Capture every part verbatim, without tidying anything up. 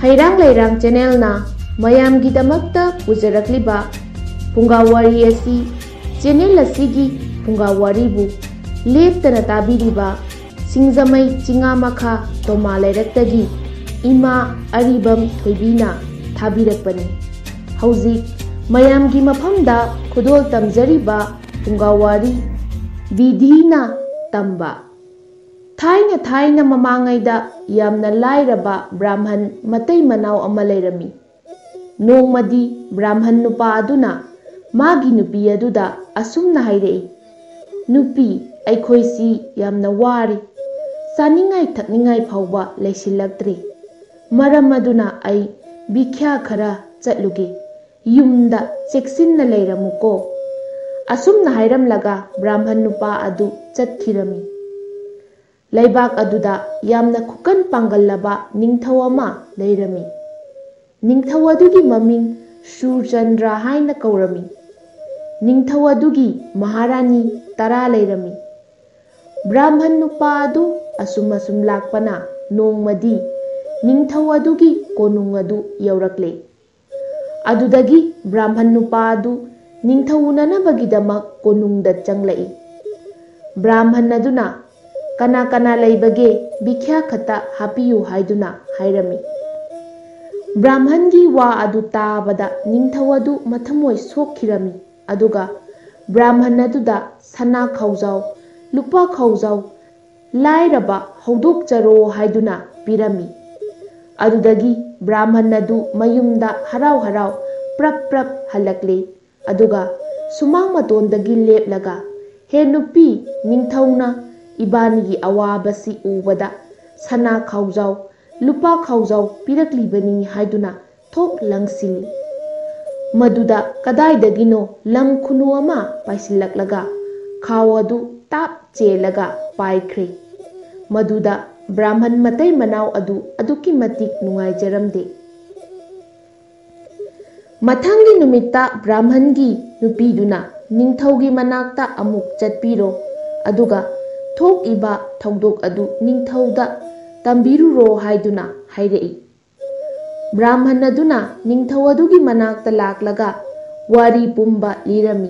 ꯍꯩꯔꯥꯡ ꯂꯩꯔꯥꯡ ꯆꯦꯅꯦꯜꯅ ꯃꯌꯥꯝꯒꯤꯗꯃꯛꯇ ꯄꯨꯖꯔꯛꯂꯤꯕ ꯐꯨꯡꯒꯥ ꯋꯥꯔꯤ ꯑꯁꯤ, ꯆꯦꯅꯦꯜ ꯑꯁꯤꯒꯤ ꯐꯨꯡꯒꯥ ꯋꯥꯔꯤꯕꯨ ꯂꯦꯞꯇꯅ ꯇꯥꯕꯤꯔꯤꯕ ꯁꯤꯡꯖꯃꯩ ꯆꯤꯉꯥꯃꯈꯥ ꯇꯣꯃꯥ ꯂꯩꯔꯛꯇꯒꯤ ꯏꯃꯥ ꯑꯔꯤꯕꯝ ꯊꯣꯏꯕꯤꯅ ꯊꯥꯕꯤꯔꯛꯄꯅꯤ꯫ ꯍꯧꯖꯤꯛ ꯃꯌꯥꯝꯒꯤ ꯃꯐꯝꯗ ꯈꯨꯗꯣꯜ ꯇꯝꯖꯔꯤꯕ ꯐꯨꯡꯒꯥ ꯋꯥꯔꯤ, ꯕꯤꯙꯤꯅ ꯇꯝꯕ꯫ ꯊꯥꯏꯅ ꯊꯥꯏꯅ ꯃꯃꯥꯡꯉꯩꯗ ꯌꯥꯝꯅ ꯂꯥꯏꯔꯕ ꯕ꯭ꯔꯥꯍꯃꯟ ꯃꯇꯩ ꯃꯅꯥꯎ ꯑꯃ ꯂꯩꯔꯝꯃꯤ꯫ ꯅꯣꯡꯃꯗꯤ ꯕ꯭ꯔꯥꯍꯃꯟ ꯅꯨꯄꯥ ꯑꯗꯨꯅ ꯃꯥꯒꯤ ꯅꯨꯄꯤ ꯑꯗꯨꯗ ꯑꯁꯨꯝꯅ ꯍꯥꯏꯔꯛꯏ, "ꯅꯨꯄꯤ, ꯑꯩꯈꯣꯏꯁꯤ ꯌꯥꯝꯅ ꯋꯥꯔꯦ꯫ ꯆꯥꯅꯤꯡꯉꯥꯏ ꯊꯛꯅꯤꯡꯉꯥꯏ ꯐꯥꯎꯕ ꯂꯩꯁꯤꯜꯂꯛꯇ꯭ꯔꯦ꯫ ꯃꯔꯝ ꯑꯗꯨꯅ ꯑꯩ ꯚꯤꯈ꯭ꯌꯥ ꯈꯔ ꯆꯠꯂꯨꯒꯦ꯫ ꯌꯨꯝꯗ ꯆꯦꯛꯁꯤꯟꯅ ꯂꯩꯔꯝꯃꯨꯀꯣ"꯫ ꯑꯁꯨꯝꯅ ꯍꯥꯏꯔꯝꯂꯒ ꯕ꯭ꯔꯥꯍꯃꯟ ꯅꯨꯄꯥ ꯑꯗꯨ ꯆꯠꯈꯤꯔꯝꯃꯤ꯫ ꯂꯩꯕꯥꯛ ꯑꯗꯨꯗ ꯌꯥꯝꯅ ꯈꯨꯀꯟ ꯄꯥꯡꯒꯜꯂꯕ ꯅꯤꯡꯊꯧ ꯑꯃ ꯂꯩꯔꯝꯃꯤ꯫ ꯅꯤꯡꯊꯧ ꯑꯗꯨꯒꯤ ꯃꯃꯤꯡ ꯁꯨꯔꯆꯟꯗ꯭ꯔ ꯍꯥꯏꯅ ꯀꯧꯔꯝꯃꯤ꯫ ꯅꯤꯡꯊꯧ ꯑꯗꯨꯒꯤ ꯃꯍꯥꯔꯥꯅꯤ ꯇꯔꯥ ꯂꯩꯔꯝꯃꯤ꯫ ꯕ꯭ꯔꯥꯍꯃꯟ ꯅꯨꯄꯥ ꯑꯗꯨ ꯑꯁꯨꯝ ꯑꯁꯨꯝ ꯂꯥꯛꯄꯅ ꯅꯣꯡꯃꯗꯤ ꯅꯤꯡꯊꯧ ꯑꯗꯨꯒꯤ ꯀꯣꯅꯨꯡ ꯑꯗꯨ ꯌꯧꯔꯛꯂꯦ꯫ ꯑꯗꯨꯗꯒꯤ ꯕ꯭ꯔꯥꯍꯃꯟ ꯅꯨꯄꯥ ꯑꯗꯨ ꯅꯤꯡꯊꯧ ꯎꯅꯅꯕꯒꯤꯗꯃꯛ ꯀꯣꯅꯨꯡꯗ ꯆꯪꯂꯛꯏ꯫ ꯕ꯭ꯔꯥꯍꯃꯟ ꯑꯗꯨꯅ, "ꯀꯅꯥ ꯀꯅꯥ ꯂꯩꯕꯒꯦ? ꯚꯤꯈ꯭ꯌꯥ ꯈꯛꯇ ꯍꯥꯞꯄꯤꯌꯨ" ꯍꯥꯏꯗꯨꯅ ꯍꯥꯏꯔꯝꯃꯤ꯫ ꯕ꯭ꯔꯥꯍꯃꯟꯒꯤ ꯋꯥ ꯑꯗꯨ ꯇꯥꯕꯗ ꯅꯤꯡꯊꯧ ꯑꯗꯨ ꯃꯊꯃꯣꯏ ꯁꯣꯛꯈꯤꯔꯝꯃꯤ꯫ ꯑꯗꯨꯒ ꯕ꯭ꯔꯥꯍꯃꯟ ꯑꯗꯨꯗ ꯁꯅꯥ ꯈꯥꯎꯖꯥꯎ, ꯂꯨꯄꯥ ꯈꯥꯎꯖꯥꯎ, ꯂꯥꯏꯔꯕ ꯍꯧꯗꯣꯛꯆꯔꯣ ꯍꯥꯏꯗꯨꯅ ꯄꯤꯔꯝꯃꯤ꯫ ꯑꯗꯨꯗꯒꯤ ꯕ꯭ꯔꯥꯍꯃꯟ ꯑꯗꯨ ꯃꯌꯨꯝꯗ ꯍꯔꯥꯎ ꯍꯔꯥꯎ ꯄ꯭ꯔꯞ ꯄ꯭ꯔꯞ ꯍꯜꯂꯛꯂꯦ꯫ ꯑꯗꯨꯒ ꯁꯨꯃꯥꯡ ꯃꯇꯣꯟꯗꯒꯤ ꯂꯦꯞꯂꯒ, "ꯍꯦ ꯅꯨꯄꯤ, ꯅꯤꯡꯊꯧꯅ ꯏꯕꯥꯅꯤꯒꯤ ꯑꯋꯥꯕꯁꯤ ꯎꯕꯗ ꯁꯅꯥ ꯈꯥꯎꯖꯥꯎ, ꯂꯨꯄꯥ ꯈꯥꯎꯖꯥꯎ ꯄꯤꯔꯛꯂꯤꯕꯅꯤ" ꯍꯥꯏꯗꯨꯅ ꯊꯣꯛ ꯂꯪꯁꯤꯜꯂꯤ꯫ ꯃꯗꯨꯗ ꯀꯗꯥꯏꯗꯒꯤꯅꯣ ꯂꯝ ꯈꯨꯅꯨ ꯑꯃ ꯄꯥꯏꯁꯤꯜꯂꯛꯂꯒ ꯈꯥꯎ ꯑꯗꯨ ꯇꯥꯞ ꯆꯦꯜꯂꯒ ꯄꯥꯏꯈ꯭ꯔꯦ꯫ ꯃꯗꯨꯗ ꯕ꯭ꯔꯥꯍꯃꯟ ꯃꯇꯩ ꯃꯅꯥꯎ ꯑꯗꯨ ꯑꯗꯨꯛꯀꯤ ꯃꯇꯤꯛ ꯅꯨꯡꯉꯥꯏꯖꯔꯝꯗꯦ꯫ ꯃꯊꯪꯒꯤ ꯅꯨꯃꯤꯠꯇ ꯕ꯭ꯔꯥꯍꯃꯟꯒꯤ ꯅꯨꯄꯤꯗꯨꯅ ꯅꯤꯡꯊꯧꯒꯤ ꯃꯅꯥꯛꯇ ꯑꯃꯨꯛ ꯆꯠꯄꯤꯔꯣ, ꯑꯗꯨꯒ ꯊꯣꯛꯏꯕ ꯊꯧꯗꯣꯛ ꯑꯗꯨ ꯅꯤꯡꯊꯧꯗ ꯇꯝꯕꯤꯔꯨꯔꯣ ꯍꯥꯏꯗꯨꯅ ꯍꯥꯏꯔꯛꯏ꯫ ꯕ꯭ꯔꯥꯍꯃꯟ ꯑꯗꯨꯅ ꯅꯤꯡꯊꯧ ꯑꯗꯨꯒꯤ ꯃꯅꯥꯛꯇ ꯂꯥꯛꯂꯒ ꯋꯥꯔꯤ ꯄꯨꯝꯕ ꯂꯤꯔꯝꯃꯤ꯫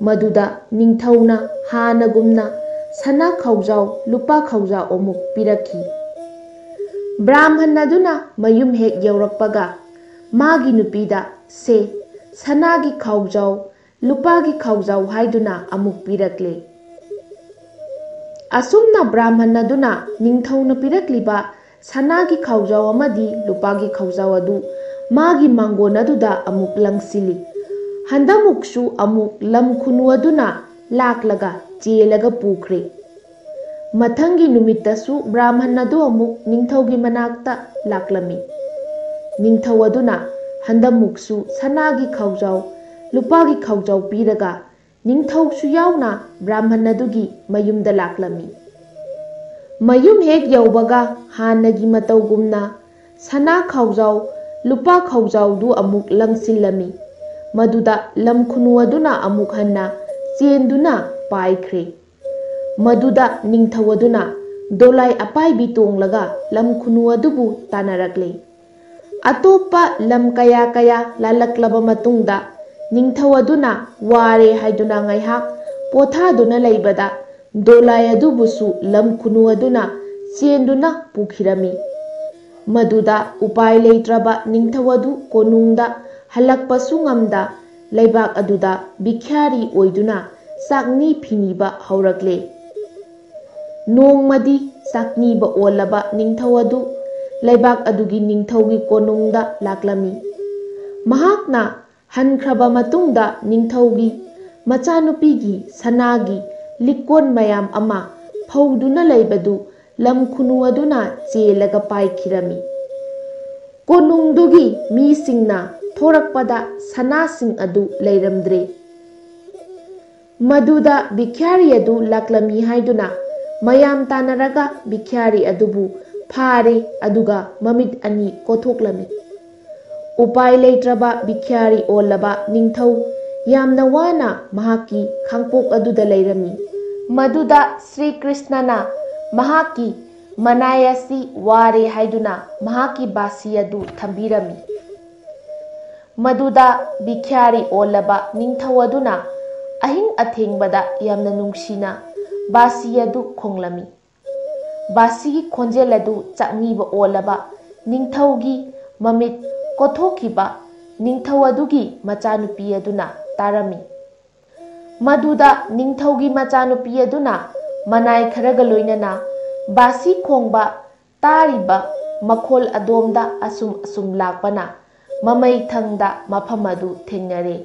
ꯃꯗꯨꯗ ꯅꯤꯡꯊꯧꯅ ꯍꯥꯟꯅꯒꯨꯝꯅ ꯁꯅꯥ ꯈꯥꯎꯖꯥꯎ, ꯂꯨꯄꯥ ꯈꯥꯎꯖꯥꯎ ꯑꯃꯨꯛ ꯄꯤꯔꯛꯈꯤ꯫ ꯕ꯭ꯔꯥꯍꯃꯟ ꯑꯗꯨꯅ ꯃꯌꯨꯝ ꯍꯦꯛ ꯌꯧꯔꯛꯄꯒ ꯃꯥꯒꯤ ꯅꯨꯄꯤꯗ, "ꯁꯦ, ꯁꯅꯥꯒꯤ ꯈꯥꯎꯖꯥꯎ, ꯂꯨꯄꯥꯒꯤ ꯈꯥꯎꯖꯥꯎ" ꯍꯥꯏꯗꯨꯅ ꯑꯃꯨꯛ ꯄꯤꯔꯛꯂꯦ꯫ ꯑꯁꯨꯝꯅ ꯕ꯭ꯔꯥꯍꯃꯟ ꯑꯗꯨꯅ ꯅꯤꯡꯊꯧꯅ ꯄꯤꯔꯛꯂꯤꯕ ꯁꯅꯥꯒꯤ ꯈꯥꯎꯖꯥꯎ ꯑꯃꯗꯤ ꯂꯨꯄꯥꯒꯤ ꯈꯥꯎꯖꯥꯎ ꯑꯗꯨ ꯃꯥꯒꯤ ꯃꯥꯡꯒꯣꯟ ꯑꯗꯨꯗ ꯑꯃꯨꯛ ꯂꯪꯁꯤꯜꯂꯤ꯫ ꯍꯟꯗꯃꯨꯛꯁꯨ ꯑꯃꯨꯛ ꯂꯝ ꯈꯨꯅꯨ ꯑꯗꯨꯅ ꯂꯥꯛꯂꯒ ꯆꯦꯜꯂꯒ ꯄꯨꯈ꯭ꯔꯦ꯫ ꯃꯊꯪꯒꯤ ꯅꯨꯃꯤꯠꯇꯁꯨ ꯕ꯭ꯔꯥꯍꯃꯟ ꯑꯗꯨ ꯑꯃꯨꯛ ꯅꯤꯡꯊꯧꯒꯤ ꯃꯅꯥꯛꯇ ꯂꯥꯛꯂꯝꯃꯤ꯫ ꯅꯤꯡꯊꯧ ꯑꯗꯨꯅ ꯍꯟꯗꯃꯨꯛꯁꯨ ꯁꯅꯥꯒꯤ ꯈꯥꯎꯖꯥꯎ, ꯂꯨꯄꯥꯒꯤ ꯈꯥꯎꯖꯥꯎ ꯄꯤꯔꯒ ꯅꯤꯡꯊꯧꯁꯨ ꯌꯥꯎꯅ ꯕ꯭ꯔꯥꯍꯃꯟ ꯑꯗꯨꯒꯤ ꯃꯌꯨꯝꯗ ꯂꯥꯛꯂꯝꯃꯤ꯫ ꯃꯌꯨꯝ ꯍꯦꯛ ꯌꯧꯕꯒ ꯍꯥꯟꯅꯒꯤ ꯃꯇꯧꯒꯨꯝꯅ ꯁꯅꯥ ꯈꯥꯎꯖꯥꯎ, ꯂꯨꯄꯥ ꯈꯥꯎꯖꯥꯎꯗꯨ ꯑꯃꯨꯛ ꯂꯪꯁꯤꯜꯂꯝꯃꯤ꯫ ꯃꯗꯨꯗ ꯂꯝ ꯈꯨꯅꯨ ꯑꯗꯨꯅ ꯑꯃꯨꯛ ꯍꯟꯅ ꯆꯦꯟꯗꯨꯅ ꯄꯥꯏꯈ꯭ꯔꯦ꯫ ꯃꯗꯨꯗ ꯅꯤꯡꯊꯧ ꯑꯗꯨꯅ ꯗꯣꯂꯥꯏ ꯑꯄꯥꯏꯕꯤ ꯇꯣꯡꯂꯒ ꯂꯝ ꯈꯨꯅꯨ ꯑꯗꯨꯕꯨ ꯇꯥꯟꯅꯔꯛꯂꯦ꯫ ꯑꯇꯣꯞꯄ ꯂꯝ ꯀꯌꯥ ꯀꯌꯥ ꯂꯥꯜꯂꯛꯂꯕ ꯃꯇꯨꯡꯗ ꯅꯤꯡꯊꯧ ꯑꯗꯨꯅ ꯋꯥꯔꯦ ꯍꯥꯏꯗꯨꯅ ꯉꯥꯏꯍꯥꯛ ꯄꯣꯊꯥꯗꯨꯅ ꯂꯩꯕꯗ ꯗꯣꯂꯥꯏ ꯑꯗꯨꯕꯨꯁꯨ ꯂꯝ ꯈꯨꯅꯨ ꯑꯗꯨꯅ ꯆꯦꯟꯗꯨꯅ ꯄꯨꯈꯤꯔꯝꯃꯤ꯫ ꯃꯗꯨꯗ ꯎꯄꯥꯏ ꯂꯩꯇ꯭ꯔꯕ ꯅꯤꯡꯊꯧ ꯑꯗꯨ ꯀꯣꯅꯨꯡꯗ ꯍꯜꯂꯛꯄꯁꯨ ꯉꯝꯗ ꯂꯩꯕꯥꯛ ꯑꯗꯨꯗ ꯚꯤꯈ꯭ꯌꯥꯔꯤ ꯑꯣꯏꯗꯨꯅ ꯆꯥꯛꯅꯤ ꯐꯤꯅꯤꯕ ꯍꯧꯔꯛꯂꯦ꯫ ꯅꯣꯡꯃꯗꯤ ꯆꯥꯛꯅꯤꯕ ꯑꯣꯜꯂꯕ ꯅꯤꯡꯊꯧ ꯑꯗꯨ ꯂꯩꯕꯥꯛ ꯑꯗꯨꯒꯤ ꯅꯤꯡꯊꯧꯒꯤ ꯀꯣꯅꯨꯡꯗ ꯂꯥꯛꯂꯝꯃꯤ꯫ ꯃꯍꯥꯛꯅ ꯍꯟꯈ꯭ꯔꯕ ꯃꯇꯨꯡꯗ ꯅꯤꯡꯊꯧꯒꯤ ꯃꯆꯥꯅꯨꯄꯤꯒꯤ ꯁꯅꯥꯒꯤ ꯂꯤꯛꯀꯣꯟ ꯃꯌꯥꯝ ꯑꯃ ꯐꯧꯗꯨꯅ ꯂꯩꯕꯗꯨ ꯂꯝ ꯈꯨꯅꯨ ꯑꯗꯨꯅ ꯆꯦꯜꯂꯒ ꯄꯥꯏꯈꯤꯔꯝꯃꯤ꯫ ꯀꯣꯅꯨꯡꯗꯨꯒꯤ ꯃꯤꯁꯤꯡꯅ ꯊꯣꯔꯛꯄꯗ ꯁꯅꯥꯁꯤꯡ ꯑꯗꯨ ꯂꯩꯔꯝꯗ꯭ꯔꯦ꯫ ꯃꯗꯨꯗ ꯚꯤꯈ꯭ꯌꯥꯔꯤ ꯑꯗꯨ ꯂꯥꯛꯂꯝꯃꯤ ꯍꯥꯏꯗꯨꯅ ꯃꯌꯥꯝ ꯇꯥꯟꯅꯔꯒ ꯚꯤꯈ꯭ꯌꯥꯔꯤ ꯑꯗꯨꯕꯨ ꯐꯥꯔꯦ, ꯑꯗꯨꯒ ꯃꯃꯤꯠ ꯑꯅꯤ ꯀꯣꯊꯣꯛꯂꯝꯃꯤ꯫ ꯎꯄꯥꯏ ꯂꯩꯇ꯭ꯔꯕ ꯚꯤꯈ꯭ꯌꯥꯔꯤ ꯑꯣꯜꯂꯕ ꯅꯤꯡꯊꯧ ꯌꯥꯝꯅ ꯋꯥꯅ ꯃꯍꯥꯛꯀꯤ ꯈꯥꯡꯄꯣꯛ ꯑꯗꯨꯗ ꯂꯩꯔꯝꯃꯤ꯫ ꯃꯗꯨꯗ ꯁ꯭ꯔꯤ ꯀ꯭ꯔꯤꯁꯅꯅ ꯃꯍꯥꯛꯀꯤ ꯃꯅꯥꯏ ꯑꯁꯤ ꯋꯥꯔꯦ ꯍꯥꯏꯗꯨꯅ ꯃꯍꯥꯛꯀꯤ ꯕꯥꯁꯤ ꯑꯗꯨ ꯊꯝꯕꯤꯔꯝꯃꯤ꯫ ꯃꯗꯨꯗ ꯕꯤꯈ꯭ꯌꯥꯔꯤ ꯑꯣꯜꯂꯕ ꯅꯤꯡꯊꯧ ꯑꯗꯨꯅ ꯑꯍꯤꯡ ꯑꯊꯦꯡꯕꯗ ꯌꯥꯝꯅ ꯅꯨꯡꯁꯤꯅ ꯕꯥꯁꯤ ꯑꯗꯨ ꯈꯣꯡꯂꯝꯃꯤ꯫ ꯕꯥꯁꯤꯒꯤ ꯈꯣꯟꯖꯦꯜ ꯑꯗꯨ ꯆꯥꯛꯅꯤꯕ ꯑꯣꯜꯂꯕ ꯅꯤꯡꯊꯧꯒꯤ ꯃꯃꯤꯠ ꯀꯣꯊꯣꯛꯈꯤꯕ ꯅꯤꯡꯊꯧ ꯑꯗꯨꯒꯤ ꯃꯆꯥꯅꯨꯄꯤ ꯑꯗꯨꯅ ꯇꯥꯔꯝꯃꯤ꯫ ꯃꯗꯨꯗ ꯅꯤꯡꯊꯧꯒꯤ ꯃꯆꯥꯅꯨꯄꯤ ꯑꯗꯨꯅ ꯃꯅꯥꯏ ꯈꯔꯒ ꯂꯣꯏꯅꯅ ꯕꯥꯁꯤ ꯈꯣꯡꯕ ꯇꯥꯔꯤꯕ ꯃꯈꯣꯜ ꯑꯗꯣꯝꯗ ꯑꯁꯨꯝ ꯑꯁꯨꯝ ꯂꯥꯛꯄꯅ ꯃꯃꯩ ꯊꯪꯗ ꯃꯐꯝ ꯑꯗꯨ ꯊꯦꯡꯅꯔꯦ꯫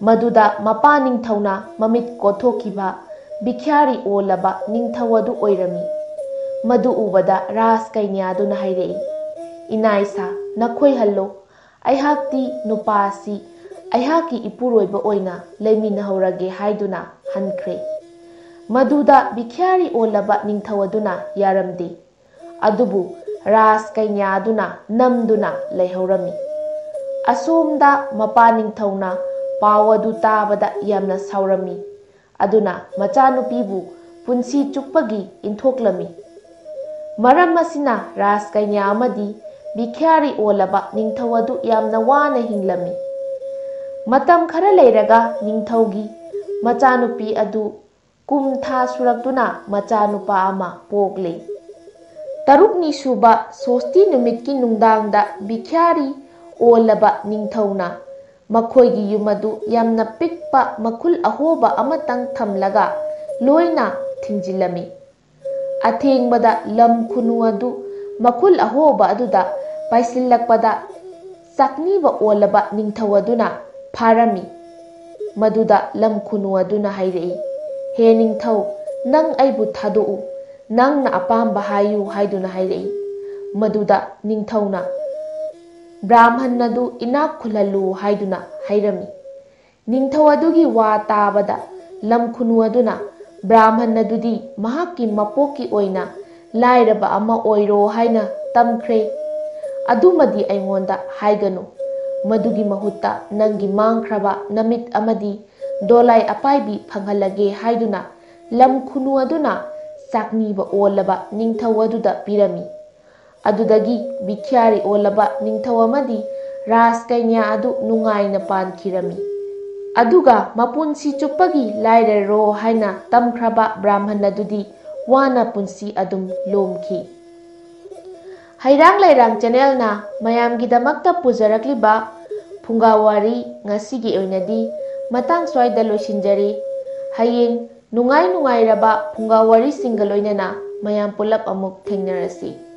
ꯃꯗꯨꯗ ꯃꯄꯥ ꯅꯤꯡꯊꯧꯅ ꯃꯃꯤꯠ ꯀꯣꯊꯣꯛꯈꯤꯕ ꯕꯤꯈ꯭ꯌꯥꯔꯤ ꯑꯣꯜꯂꯕ ꯅꯤꯡꯊꯧ ꯑꯗꯨ ꯑꯣꯏꯔꯝꯃꯤ꯫ ꯃꯗꯨ ꯎꯕꯗ ꯔꯥꯖ ꯀꯩꯅ꯭ꯌꯥꯗꯨꯅ ꯍꯥꯏꯔꯛꯏ, "ꯏꯅꯥ ꯏꯁꯥ, ꯅꯈꯣꯏꯍꯜꯂꯣ, ꯑꯩꯍꯥꯛꯇꯤ ꯅꯨꯄꯥ ꯑꯁꯤ ꯑꯩꯍꯥꯛꯀꯤ ꯏꯄꯨꯔꯣꯏꯕ ꯑꯣꯏꯅ ꯂꯩꯃꯤꯟꯅꯍꯧꯔꯒꯦ" ꯍꯥꯏꯗꯨꯅ ꯍꯟꯈ꯭ꯔꯦ꯫ ꯃꯗꯨꯗ ꯕꯤꯈ꯭ꯌꯥꯔꯤ ꯑꯣꯜꯂꯕ ꯅꯤꯡꯊꯧ ꯑꯗꯨꯅ ꯌꯥꯔꯝꯗꯦ꯫ ꯑꯗꯨꯕꯨ ꯔꯥꯖ ꯀꯩꯅ꯭ꯌꯥ ꯑꯗꯨꯅ ꯅꯝꯗꯨꯅ ꯂꯩꯍꯧꯔꯝꯃꯤ꯫ ꯑꯁꯣꯝꯗ ꯃꯄꯥ ꯅꯤꯡꯊꯧꯅ ꯄꯥꯎ ꯑꯗꯨ ꯇꯥꯕꯗ ꯌꯥꯝꯅ ꯁꯥꯎꯔꯝꯃꯤ꯫ ꯑꯗꯨꯅ ꯃꯆꯥꯅꯨꯄꯤꯕꯨ ꯄꯨꯟꯁꯤ ꯆꯨꯞꯄꯒꯤ ꯏꯟꯊꯣꯛꯂꯝꯃꯤ꯫ ꯃꯔꯝ ꯑꯁꯤꯅ ꯔꯥꯖ ꯀꯩꯅ꯭ꯌꯥ ꯑꯃꯗꯤ ꯕꯤꯈ꯭ꯌꯥꯔꯤ ꯑꯣꯜꯂꯕ ꯅꯤꯡꯊꯧ ꯑꯗꯨ ꯌꯥꯝꯅ ꯋꯥꯅ ꯍꯤꯡꯂꯝꯃꯤ꯫ ꯃꯇꯝ ꯈꯔ ꯂꯩꯔꯒ ꯅꯤꯡꯊꯧꯒꯤ ꯃꯆꯥꯅꯨꯄꯤ ꯑꯗꯨ ꯀꯨꯝ ꯊꯥ ꯁꯨꯔꯛꯇꯨꯅ ꯃꯆꯥꯅꯨꯄꯥ ꯑꯃ ꯄꯣꯛꯂꯦ꯫ ꯇꯔꯨꯛꯅꯤ ꯁꯨꯕ ꯁꯣꯁꯇꯤ ꯅꯨꯃꯤꯠꯀꯤ ꯅꯨꯡꯗꯥꯡꯗ ꯕꯤꯈ꯭ꯌꯥꯔꯤ ꯑꯣꯜꯂꯕ ꯅꯤꯡꯊꯧꯅ ꯃꯈꯣꯏꯒꯤ ꯌꯨꯝ ꯑꯗꯨ ꯌꯥꯝꯅ ꯄꯤꯛꯄ ꯃꯈꯨꯜ ꯑꯍꯣꯕ ꯑꯃꯇꯪ ꯊꯝꯂꯒ ꯂꯣꯏꯅ ꯊꯤꯡꯖꯤꯜꯂꯝꯃꯤ꯫ ꯑꯊꯦꯡꯕꯗ ꯂꯝ ꯈꯨꯅꯨ ꯑꯗꯨ ꯃꯈꯨꯜ ꯑꯍꯣꯕ ꯑꯗꯨꯗ ꯄꯥꯏꯁꯤꯜꯂꯛꯄꯗ ꯆꯥꯛꯅꯤꯕ ꯑꯣꯜꯂꯕ ꯅꯤꯡꯊꯧ ꯑꯗꯨꯅ ꯐꯥꯔꯝꯃꯤ꯫ ꯃꯗꯨꯗ ꯂꯝ ꯈꯨꯅꯨ ꯑꯗꯨꯅ ꯍꯥꯏꯔꯛꯏ, "ꯍꯦ ꯅꯤꯡꯊꯧ, ꯅꯪ ꯑꯩꯕꯨ ꯊꯥꯗꯣꯛꯎ, ꯅꯪꯅ ꯑꯄꯥꯝꯕ ꯍꯥꯏꯌꯨ" ꯍꯥꯏꯗꯨꯅ ꯍꯥꯏꯔꯛꯏ꯫ ꯃꯗꯨꯗ ꯅꯤꯡꯊꯧꯅ ꯕ꯭ꯔꯥꯍꯃꯟ ꯑꯗꯨ ꯏꯅꯥꯛ ꯈꯨꯜꯍꯜꯂꯨ ꯍꯥꯏꯗꯨꯅ ꯍꯥꯏꯔꯝꯃꯤ꯫ ꯅꯤꯡꯊꯧ ꯑꯗꯨꯒꯤ ꯋꯥ ꯇꯥꯕꯗ ꯂꯝ ꯈꯨꯅꯨ ꯑꯗꯨꯅ ꯕ꯭ꯔꯥꯍꯃꯟ ꯑꯗꯨꯗꯤ ꯃꯍꯥꯛꯀꯤ ꯃꯄꯣꯛꯀꯤ ꯑꯣꯏꯅ ꯂꯥꯏꯔꯕ ꯑꯃ ꯑꯣꯏꯔꯣ ꯍꯥꯏꯅ ꯇꯝꯈ꯭ꯔꯦ꯫ "ꯑꯗꯨꯃꯗꯤ ꯑꯩꯉꯣꯟꯗ ꯍꯥꯏꯒꯅꯨ꯫ ꯃꯗꯨꯒꯤ ꯃꯍꯨꯠꯇ ꯅꯪꯒꯤ ꯃꯥꯡꯈ꯭ꯔꯕ ꯅꯃꯤꯠ ꯑꯃꯗꯤ ꯗꯣꯂꯥꯏ ꯑꯄꯥꯏꯕꯤ ꯐꯪꯍꯜꯂꯒꯦ" ꯍꯥꯏꯗꯨꯅ ꯂꯝ ꯈꯨꯅꯨ ꯑꯗꯨꯅ ꯆꯥꯛꯅꯤꯕ ꯑꯣꯜꯂꯕ ꯅꯤꯡꯊꯧ ꯑꯗꯨꯗ ꯄꯤꯔꯝꯃꯤ꯫ ꯑꯗꯨꯗꯒꯤ ꯕꯤꯈ꯭ꯌꯥꯔꯤ ꯑꯣꯜꯂꯕ ꯅꯤꯡꯊꯧ ꯑꯃꯗꯤ ꯔꯥꯖ ꯀꯩꯅ꯭ꯌꯥ ꯑꯗꯨ ꯅꯨꯡꯉꯥꯏꯅ ꯄꯥꯟꯈꯤꯔꯝꯃꯤ꯫ ꯑꯗꯨꯒ ꯃꯄꯨꯟꯁꯤ ꯆꯨꯞꯄꯒꯤ ꯂꯥꯏꯔꯔꯣ ꯍꯥꯏꯅ ꯇꯝꯈ꯭ꯔꯕ ꯕ꯭ꯔꯥꯍꯃꯟ ꯑꯗꯨꯗꯤ ꯋꯥꯅ ꯄꯨꯟꯁꯤ ꯑꯗꯨꯝ ꯂꯣꯝꯈꯤ꯫ ꯍꯩꯔꯥꯡ ꯂꯩꯔꯥꯡ ꯆꯦꯅꯦꯜꯅ ꯃꯌꯥꯝꯒꯤꯗꯃꯛꯇ ꯄꯨꯖꯔꯛꯂꯤꯕ ꯐꯨꯡꯒꯥ ꯋꯥꯔꯤ ꯉꯁꯤꯒꯤ ꯑꯣꯏꯅꯗꯤ ꯃꯇꯥꯡ ꯁ꯭ꯋꯥꯏꯗ ꯂꯣꯏꯁꯤꯟꯖꯔꯤ꯫ ꯍꯌꯦꯡ ꯅꯨꯡꯉꯥꯏ ꯅꯨꯡꯉꯥꯏꯔꯕ ꯐꯨꯡꯒꯥ ꯋꯥꯔꯤꯁꯤꯡꯒ ꯂꯣꯏꯅꯅ ꯃꯌꯥꯝ ꯄꯨꯂꯞ ꯑꯃꯨꯛ ꯊꯦꯡꯅꯔꯁꯤ꯫